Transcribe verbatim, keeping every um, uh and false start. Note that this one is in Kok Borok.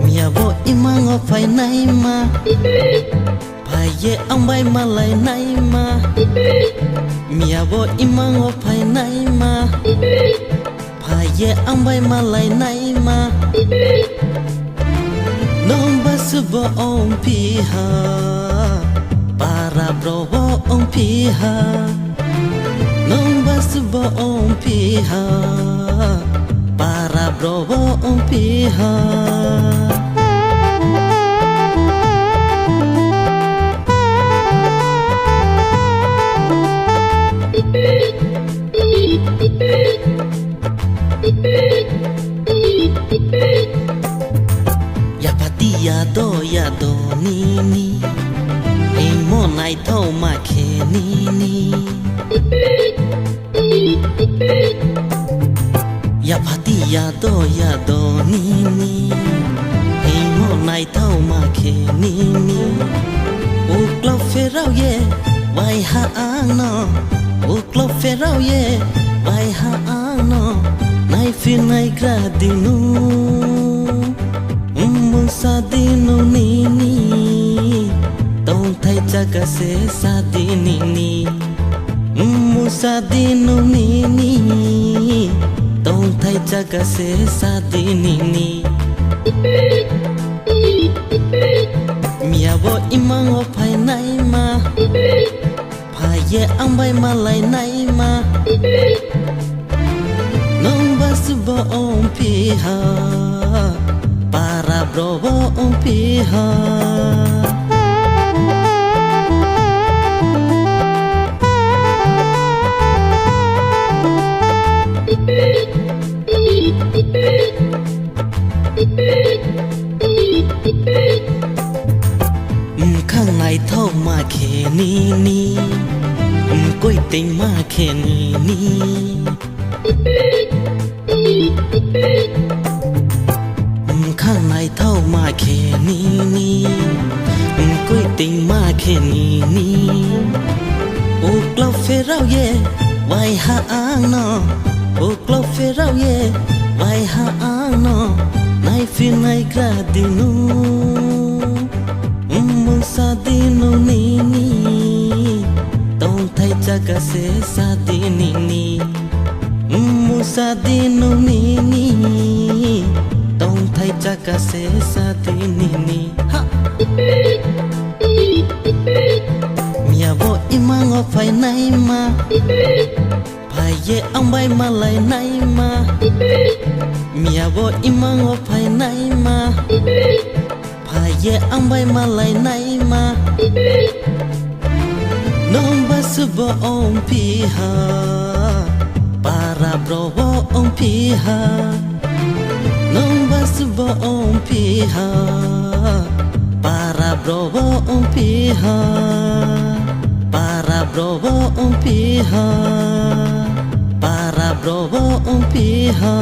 Miya bo imango phainai ma, phaiye ang bai malainai ma. Miya bo imango phainai ma, phaiye ang bai malainai ma. Nwng ba subo ong piha, para bro bo ong piha. Nwng ba subo ong piha, para bro bo ong piha. Yaphatia do ya do nini, imo naithok ma khe nini. Yaphatia do ya do nini, imo naithok ma khe nini. Uklok pherao ye, waiha ang no. Uklok pherao ye, waiha ang no. Naiphinai gra dinu. Musa dinu nini, tongthai chaka se sa dinini. Musa dinu nini, tongthai chaka se sa dinini. Miya bo imango phainai ma, phaiye ang bai malainai ma. Nwng ba subo ong piha, para bro bo ong piha. Mwkhang naithok ma khe nini, mkoiting ma khe nini. Mwkhang naithok ma khe nini, mkoiting ma khe nini. Uklok pherao ye, waiha ang no. Uklok pherao ye, waiha ang no. Naiphinai gra dinu. Musa dinu nini, tongthai chaka se sa dinini. Musa dinu nini, tongthai chaka se sa dinini. Ha! Miya bo imango phainai ma, phaiye ang bai malainai ma. Miya bo imango phainai ma, phaiye ang bai malainai ma. Nwng ba subo ong piha, para bro bo ong piha. Nwng ba subo ong piha, para bro bo ong piha. Para bro bo ong piha, para bro bo ong piha.